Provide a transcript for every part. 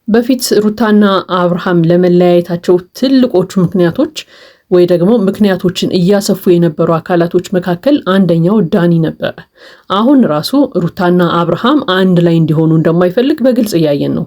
በፊት ሩታና አብርሃም ለመለያየታቸው ትልቆቹ ምክንያቶች ወይ ደግሞ ምክንያቶችን እያሰፉ የነበሩ አካላቶች መካከል አንደኛው ዳኒ ነበረ። አሁን ራሱ ሩታና አብርሃም አንድ ላይ እንዲሆኑ እንደማይፈልግ በግልጽ እያየን ነው።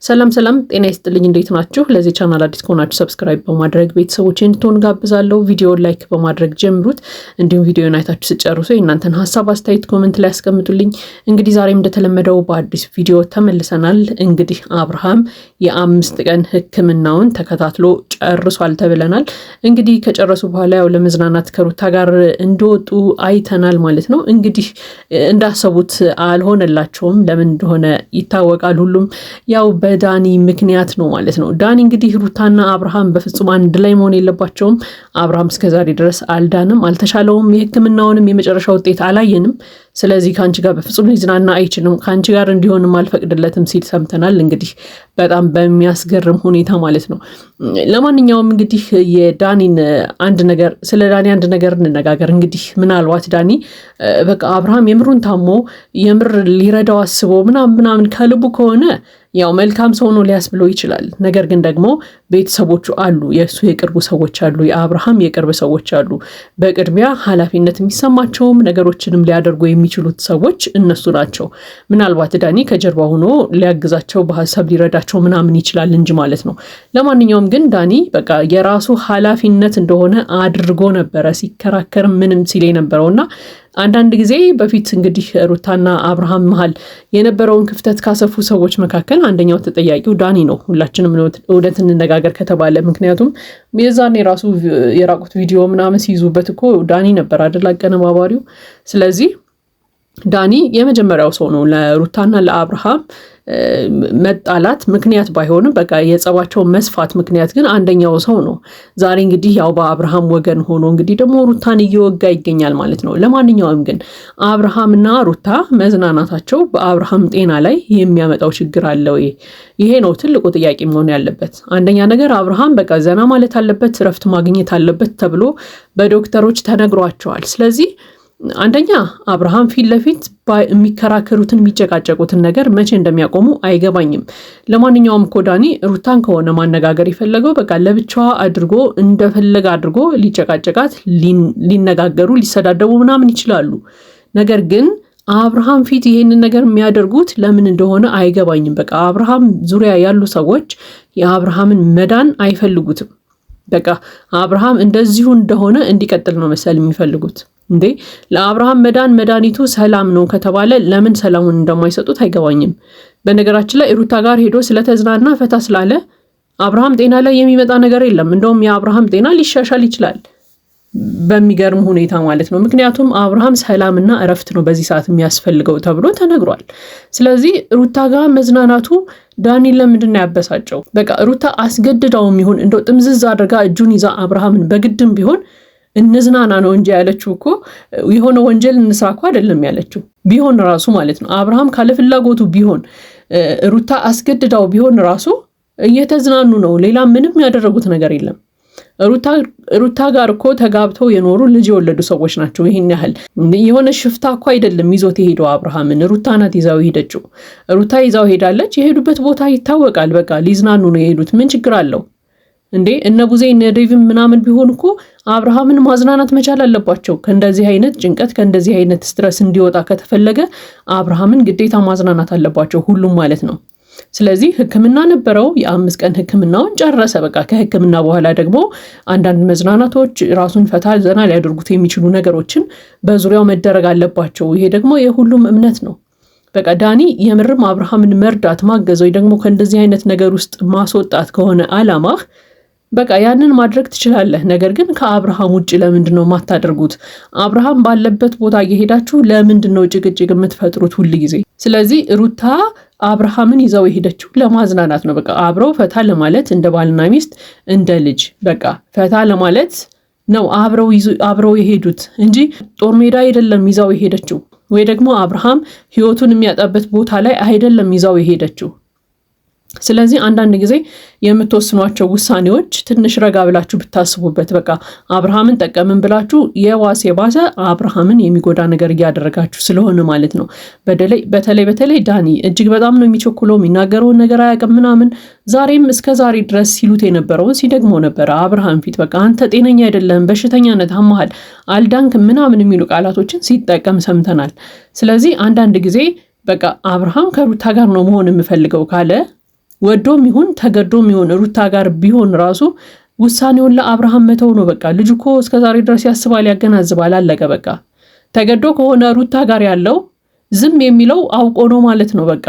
ሰላም ሰላም፣ ጤና ይስጥልኝ። እንዴት ናችሁ? ለዚህ ቻናል አዲስ ከሆናችሁ subscribe በማድረግ ቤተሰቦች እንድትሆኑ ጋብዛለሁ። ቪዲዮን like በማድረግ ጀምሩት። እንዲሁም ቪዲዮን አይታችሁ ስጨርሱ የእናንተን ሀሳብ አስተያየት comment ላይ ያስቀምጡልኝ። እንግዲህ ዛሬም እንደተለመደው በአዲስ ቪዲዮ ተመልሰናል። እንግዲህ አብርሃም የ5 ቀን ሕክምናውን ተከታትሎ ጨርሷል ተብለናል። እንግዲህ ከጨረሱ በኋላ ያው ለመዝናናት ከሩታ ጋር እንደወጡ አይተናል ማለት ነው። እንግዲህ እንዳሰቡት አልሆነላቸውም። ለምን እንደሆነ ይታወቃል። ሁሉም ያው በዳኒ ምክንያት ነው ማለት ነው። ዳኒ እንግዲህ ሩታና አብርሃም በፍጹም አንድ ላይ መሆን የለባቸውም። አብርሃም እስከዛሬ ድረስ አልዳንም፣ አልተሻለውም። የሕክምናውንም የመጨረሻ ውጤት አላየንም። ስለዚህ ከአንቺ ጋር በፍጹም ሊዝናና አይችልም፣ ከአንቺ ጋር እንዲሆንም አልፈቅድለትም ሲል ሰምተናል። እንግዲህ በጣም በሚያስገርም ሁኔታ ማለት ነው። ለማንኛውም እንግዲህ የዳኒን አንድ ነገር ስለ ዳኒ አንድ ነገር እንነጋገር። እንግዲህ ምናልባት ዳኒ በቃ አብርሃም የምሩን ታሞ የምር ሊረዳው አስቦ ምናምን ምናምን ከልቡ ከሆነ ያው መልካም ሰው ነው ሊያስብለው ይችላል። ነገር ግን ደግሞ ቤተሰቦቹ አሉ፣ የእሱ የቅርቡ ሰዎች አሉ፣ የአብርሃም የቅርብ ሰዎች አሉ። በቅድሚያ ኃላፊነት የሚሰማቸውም ነገሮችንም ሊያደርጉ የሚችሉት ሰዎች እነሱ ናቸው። ምናልባት ዳኒ ከጀርባ ሆኖ ሊያግዛቸው በሀሳብ ሊረዳቸው ምናምን ይችላል እንጂ ማለት ነው። ለማንኛውም ግን ዳኒ በቃ የራሱ ኃላፊነት እንደሆነ አድርጎ ነበረ ሲከራከር ምንም ሲል የነበረውና አንዳንድ ጊዜ በፊት እንግዲህ ሩታና አብርሃም መሀል የነበረውን ክፍተት ካሰፉ ሰዎች መካከል አንደኛው ተጠያቂው ዳኒ ነው። ሁላችንም እውነት እንነጋገር ከተባለ ምክንያቱም የዛኔ የራሱ የራቁት ቪዲዮ ምናምን ሲይዙበት እኮ ዳኒ ነበር አይደል አቀነባባሪው። ስለዚህ ዳኒ የመጀመሪያው ሰው ነው ለሩታና ለአብርሃም መጣላት ምክንያት ባይሆንም በቃ የጸባቸው መስፋት ምክንያት ግን አንደኛው ሰው ነው። ዛሬ እንግዲህ ያው በአብርሃም ወገን ሆኖ እንግዲህ ደግሞ ሩታን እየወጋ ይገኛል ማለት ነው። ለማንኛውም ግን አብርሃምና ሩታ መዝናናታቸው በአብርሃም ጤና ላይ የሚያመጣው ችግር አለ ወይ? ይሄ ነው ትልቁ ጥያቄ መሆን ያለበት። አንደኛ ነገር አብርሃም በቃ ዘና ማለት አለበት፣ እረፍት ማግኘት አለበት ተብሎ በዶክተሮች ተነግሯቸዋል። ስለዚህ አንደኛ አብርሃም ፊት ለፊት የሚከራከሩትን የሚጨቃጨቁትን ነገር መቼ እንደሚያቆሙ አይገባኝም። ለማንኛውም እኮ ዳኒ ሩታን ከሆነ ማነጋገር የፈለገው በቃ ለብቻዋ አድርጎ እንደፈለገ አድርጎ ሊጨቃጨቃት፣ ሊነጋገሩ፣ ሊሰዳደቡ ምናምን ይችላሉ። ነገር ግን አብርሃም ፊት ይሄንን ነገር የሚያደርጉት ለምን እንደሆነ አይገባኝም። በቃ አብርሃም ዙሪያ ያሉ ሰዎች የአብርሃምን መዳን አይፈልጉትም። በቃ አብርሃም እንደዚሁ እንደሆነ እንዲቀጥል ነው መሰል የሚፈልጉት። እንዴ ለአብርሃም መዳን መድኃኒቱ ሰላም ነው ከተባለ ለምን ሰላሙን እንደማይሰጡት አይገባኝም። በነገራችን ላይ ሩታ ጋር ሄዶ ስለተዝናና ፈታ ስላለ አብርሃም ጤና ላይ የሚመጣ ነገር የለም። እንደውም የአብርሃም ጤና ሊሻሻል ይችላል በሚገርም ሁኔታ ማለት ነው። ምክንያቱም አብርሃም ሰላምና እረፍት ነው በዚህ ሰዓት የሚያስፈልገው ተብሎ ተነግሯል። ስለዚህ ሩታ ጋር መዝናናቱ ዳኒን ለምንድን ነው ያበሳጨው? በቃ ሩታ አስገድዳውም ይሁን እንደው ጥምዝዝ አድርጋ እጁን ይዛ አብርሃምን በግድም ቢሆን እንዝናና ነው እንጂ ያለችው እኮ የሆነ ወንጀል እንስራ እኮ አይደለም ያለችው። ቢሆን ራሱ ማለት ነው አብርሃም ካለ ፍላጎቱ ቢሆን ሩታ አስገድዳው ቢሆን ራሱ እየተዝናኑ ነው። ሌላ ምንም ያደረጉት ነገር የለም። ሩታ ጋር እኮ ተጋብተው የኖሩ ልጅ የወለዱ ሰዎች ናቸው። ይህን ያህል የሆነ ሽፍታ እኮ አይደለም ይዞት የሄደው አብርሃምን። ሩታ ናት ይዛው ሄደችው። ሩታ ይዛው ሄዳለች። የሄዱበት ቦታ ይታወቃል። በቃ ሊዝናኑ ነው የሄዱት። ምን ችግር አለው እንዴ? እነ ቡዜ እነ ዴቪን ምናምን ቢሆን እኮ አብርሃምን ማዝናናት መቻል አለባቸው። ከእንደዚህ አይነት ጭንቀት ከእንደዚህ አይነት stress እንዲወጣ ከተፈለገ አብርሃምን ግዴታ ማዝናናት አለባቸው ሁሉም ማለት ነው። ስለዚህ ሕክምና ነበረው። የ5 ቀን ሕክምናውን ጨረሰ። በቃ ከሕክምና በኋላ ደግሞ አንዳንድ መዝናናቶች ራሱን ፈታ ዘና ሊያደርጉት የሚችሉ ነገሮችን በዙሪያው መደረግ አለባቸው። ይሄ ደግሞ የሁሉም እምነት ነው። በቃ ዳኒ የምርም አብርሃምን መርዳት ማገዝ ወይ ደግሞ ከእንደዚህ አይነት ነገር ውስጥ ማስወጣት ከሆነ አላማህ በቃ ያንን ማድረግ ትችላለህ። ነገር ግን ከአብርሃም ውጭ ለምንድን ነው የማታደርጉት? አብርሃም ባለበት ቦታ እየሄዳችሁ ለምንድን ነው ጭቅጭቅ የምትፈጥሩት ሁል ጊዜ? ስለዚህ ሩታ አብርሃምን ይዘው የሄደችው ለማዝናናት ነው። በቃ አብረው ፈታ ለማለት እንደ ባልና ሚስት እንደ ልጅ በቃ ፈታ ለማለት ነው አብረው የሄዱት እንጂ ጦር ሜዳ አይደለም ይዛው የሄደችው፣ ወይ ደግሞ አብርሃም ህይወቱን የሚያጣበት ቦታ ላይ አይደለም ይዛው የሄደችው። ስለዚህ አንዳንድ ጊዜ የምትወስኗቸው ውሳኔዎች ትንሽ ረጋ ብላችሁ ብታስቡበት፣ በቃ አብርሃምን ጠቀምን ብላችሁ የዋስ የባሰ አብርሃምን የሚጎዳ ነገር እያደረጋችሁ ስለሆነ ማለት ነው። በተለይ በተለይ ዳኒ እጅግ በጣም ነው የሚቸኩለው፣ የሚናገረውን ነገር አያውቅም ምናምን። ዛሬም እስከ ዛሬ ድረስ ሲሉት የነበረውን ሲደግሞ ነበረ አብርሃም ፊት። በቃ አንተ ጤነኛ አይደለህም፣ በሽተኛነት አመሃል፣ አልዳንክ ምናምን የሚሉ ቃላቶችን ሲጠቀም ሰምተናል። ስለዚህ አንዳንድ ጊዜ በቃ አብርሃም ከሩታ ጋር ነው መሆን የምፈልገው ካለ ወዶም ይሁን ተገዶም ይሁን ሩታ ጋር ቢሆን ራሱ ውሳኔውን ለአብርሃም መተው ነው። በቃ ልጁ እኮ እስከዛሬ ድረስ ያስባል፣ ያገናዝባል። አለቀ በቃ። ተገዶ ከሆነ ሩታ ጋር ያለው ዝም የሚለው አውቆ ነው ማለት ነው። በቃ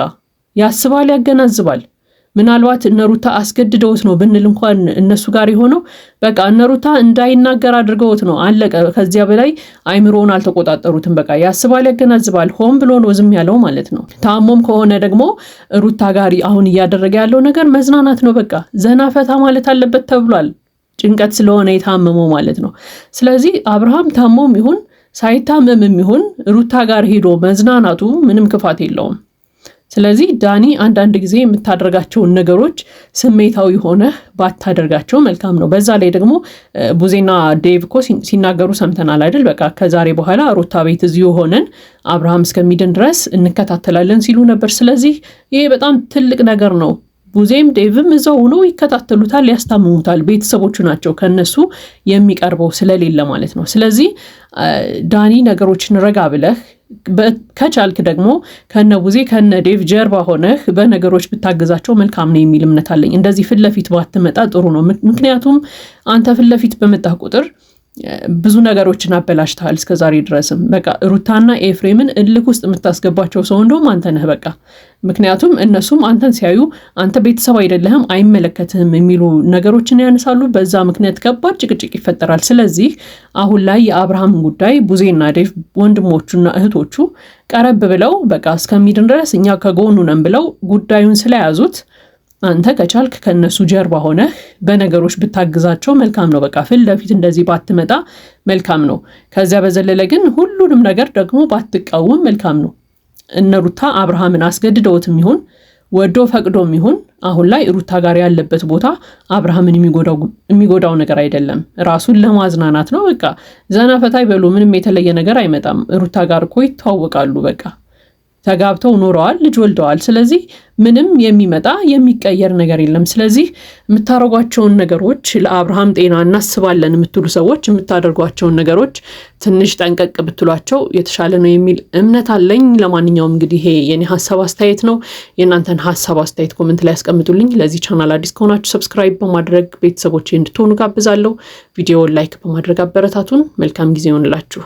ያስባል፣ ያገናዝባል። ምናልባት እነ ሩታ አስገድደውት ነው ብንል እንኳን እነሱ ጋር የሆነው በቃ እነ ሩታ እንዳይናገር አድርገውት ነው። አለቀ። ከዚያ በላይ አይምሮውን አልተቆጣጠሩትም። በቃ ያስባል፣ ያገናዝባል። ሆን ብሎ ነው ዝም ያለው ማለት ነው። ታሞም ከሆነ ደግሞ ሩታ ጋር አሁን እያደረገ ያለው ነገር መዝናናት ነው። በቃ ዘና ፈታ ማለት አለበት ተብሏል። ጭንቀት ስለሆነ የታመመው ማለት ነው። ስለዚህ አብርሃም ታሞም ይሁን ሳይታመምም ይሁን ሩታ ጋር ሄዶ መዝናናቱ ምንም ክፋት የለውም። ስለዚህ ዳኒ አንዳንድ ጊዜ የምታደርጋቸውን ነገሮች ስሜታዊ ሆነህ ባታደርጋቸው መልካም ነው። በዛ ላይ ደግሞ ቡዜና ዴቭ እኮ ሲናገሩ ሰምተናል አይደል? በቃ ከዛሬ በኋላ ሩታ ቤት እዚሁ ሆነን አብርሃም እስከሚድን ድረስ እንከታተላለን ሲሉ ነበር። ስለዚህ ይሄ በጣም ትልቅ ነገር ነው። ቡዜም ዴቭም እዛው ሆነው ይከታተሉታል፣ ያስታምሙታል። ቤተሰቦቹ ናቸው ከነሱ የሚቀርበው ስለሌለ ማለት ነው። ስለዚህ ዳኒ ነገሮችን ረጋ ብለህ ከቻልክ ደግሞ ከነ ቡዜ ከነ ዴቭ ጀርባ ሆነህ በነገሮች ብታግዛቸው መልካም ነው የሚል እምነት አለኝ። እንደዚህ ፊት ለፊት ባትመጣ ጥሩ ነው። ምክንያቱም አንተ ፊት ለፊት በመጣህ ቁጥር ብዙ ነገሮችን አበላሽተሃል እስከ ዛሬ ድረስም። በቃ ሩታና ኤፍሬምን እልክ ውስጥ የምታስገባቸው ሰው እንደውም አንተ ነህ። በቃ ምክንያቱም እነሱም አንተን ሲያዩ አንተ ቤተሰብ አይደለህም፣ አይመለከትህም የሚሉ ነገሮችን ያነሳሉ። በዛ ምክንያት ከባድ ጭቅጭቅ ይፈጠራል። ስለዚህ አሁን ላይ የአብርሃም ጉዳይ ቡዜና ዴቭ ወንድሞቹና እህቶቹ ቀረብ ብለው በቃ እስከሚድን ድረስ እኛ ከጎኑ ነን ብለው ጉዳዩን ስለያዙት አንተ ከቻልክ ከእነሱ ጀርባ ሆነህ በነገሮች ብታግዛቸው መልካም ነው። በቃ ፊት ለፊት እንደዚህ ባትመጣ መልካም ነው። ከዚያ በዘለለ ግን ሁሉንም ነገር ደግሞ ባትቃወም መልካም ነው። እነ ሩታ አብርሃምን አስገድደውትም ይሁን ወዶ ፈቅዶም ይሁን አሁን ላይ ሩታ ጋር ያለበት ቦታ አብርሃምን የሚጎዳው ነገር አይደለም። ራሱን ለማዝናናት ነው። በቃ ዘና ፈታ ይበሉ። ምንም የተለየ ነገር አይመጣም። ሩታ ጋር እኮ ይተዋወቃሉ። በቃ ተጋብተው ኖረዋል፣ ልጅ ወልደዋል። ስለዚህ ምንም የሚመጣ የሚቀየር ነገር የለም። ስለዚህ የምታደርጓቸውን ነገሮች ለአብርሃም ጤና እናስባለን የምትሉ ሰዎች የምታደርጓቸውን ነገሮች ትንሽ ጠንቀቅ ብትሏቸው የተሻለ ነው የሚል እምነት አለኝ። ለማንኛውም እንግዲህ ይሄ የኔ ሀሳብ አስተያየት ነው። የእናንተን ሀሳብ አስተያየት comment ላይ ያስቀምጡልኝ። ለዚህ ቻናል አዲስ ከሆናችሁ subscribe በማድረግ ቤተሰቦቼ እንድትሆኑ ጋብዛለሁ። ቪዲዮውን like በማድረግ አበረታቱን። መልካም ጊዜ ይሆንላችሁ።